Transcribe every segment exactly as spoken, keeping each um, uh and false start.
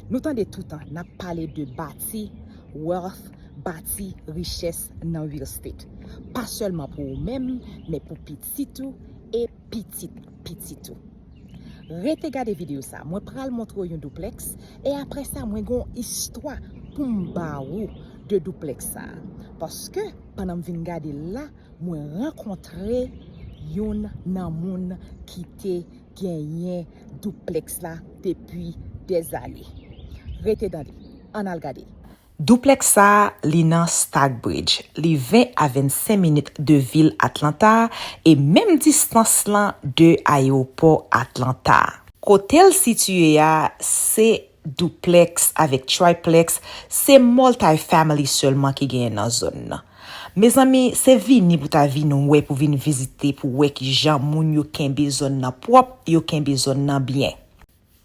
Nou tande toutan n ap pale de bati wealth, bati richès nan real estate. Pa sèlman pou ou menm, men pou pitit ou e pitit pitit ou. Rete gade videyo sa, mwen pral montre w yon duplex, e apre sa mwen gen yon istwa pou m ba ou de duplex sa. Paske pandan m vin gade l la, mwen rankontre youn nan moun ki te genyen duplex la depi dèzane. Rete tande, ann al gade. Duplex sa a, li nan Stockbridge. Li ven a vennsenk minit de vil Atlanta e menm distans lan de ayewopò Atlanta. Kote l sitiye a, se duplex avèk triplex, se multifamily sèlman ki genyen nan zòn nan. Mezanmi, se vini pou ta vin wè, pou vin vizite, pou wè kijan moun yo kenbe zòn nan pwòp, yo kenbe zòn nan byen.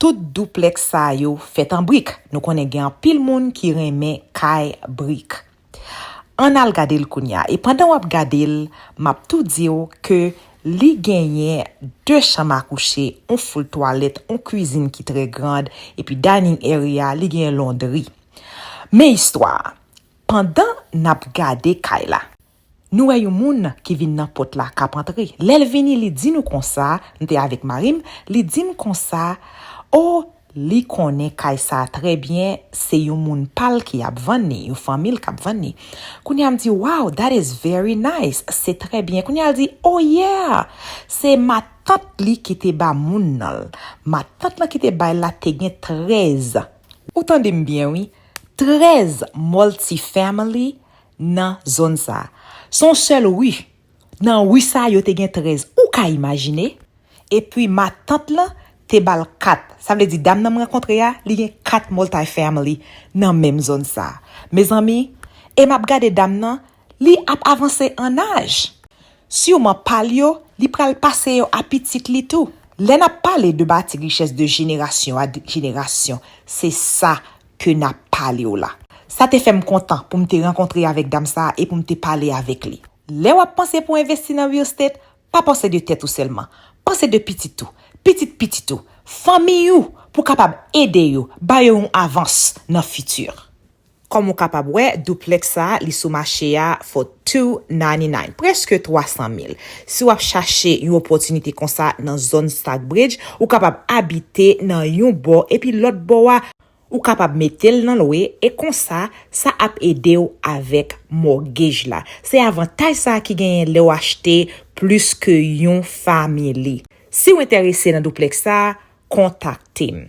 Tout duplex sa yo fèt an brik. Nou konnen gen anpil moun ki renmen kay brik. Ann al gade l kounye a. E pandan w ap gade l, m ap tou di w ke li genyen de chanm a kouche, yon full twalèt, yon kwizin ki trè grand, epi dining area, li genyen londri. Men istwa a. Pandan n ap gade kay la, nou wè yon moun ki vin nan pòt la k ap antre. Lè l vini, li di nou konsa, m te avèk mari m, li di m konsa, o, li konnen kay sa a trè byen, se yon moun pa l ki ap vann li, yon fanmi l k ap vann li. Kounye a m di, wow, that is very nice, se trè byen. Kounye a l di, oh yeah, se matant li ki te ba moun nan l. Matant lan ki te bay la te gen trèz. Ou tande m byen, wi. Trèz multifamily nan zòn sa a. Se yon sèl ri. Nan ri sa a, yo te gen trèz. Ou ka imajine? Epi matant lan te ba l kat. Sa vle di dam nan m rankontre a, li gen kat multifamily nan menm zòn sa a. Mezanmi, e m ap gade dam nan, li ap avanse an aj. Siman pa l yo, li pral pase yo a pitit li tou. Lè n ap pale de bati richès de jenerasyon a jenerasyon, se sa ke n ap pale w la. Sa te fè m kontan pou m te rankontre avèk dam sa a e pou m te pale avèk li. Lè w ap panse pou envesti nan real estate, pa panse de tèt ou sèlman. Panse de pitit ou, pitit pitit ou, fanmi ou, pou kapab ede yo, ba yo yon avans nan fiti. Kòm ou kapab wè, duplex sa a, li sou mache a for two ninety-nine, prèske twa san mil. Si w ap chache yon opòtinite konsa nan zòn Stockbridge, ou kapab abite nan yon bò epi lòt bò a, ou kapab mete l nan lwe e konsa, sa ap ede w avèk mortgage la. Se avantaj sa a ki genyen lè w achte plis ke yon family. Si w enterese nan duplex sa a, kontakte m.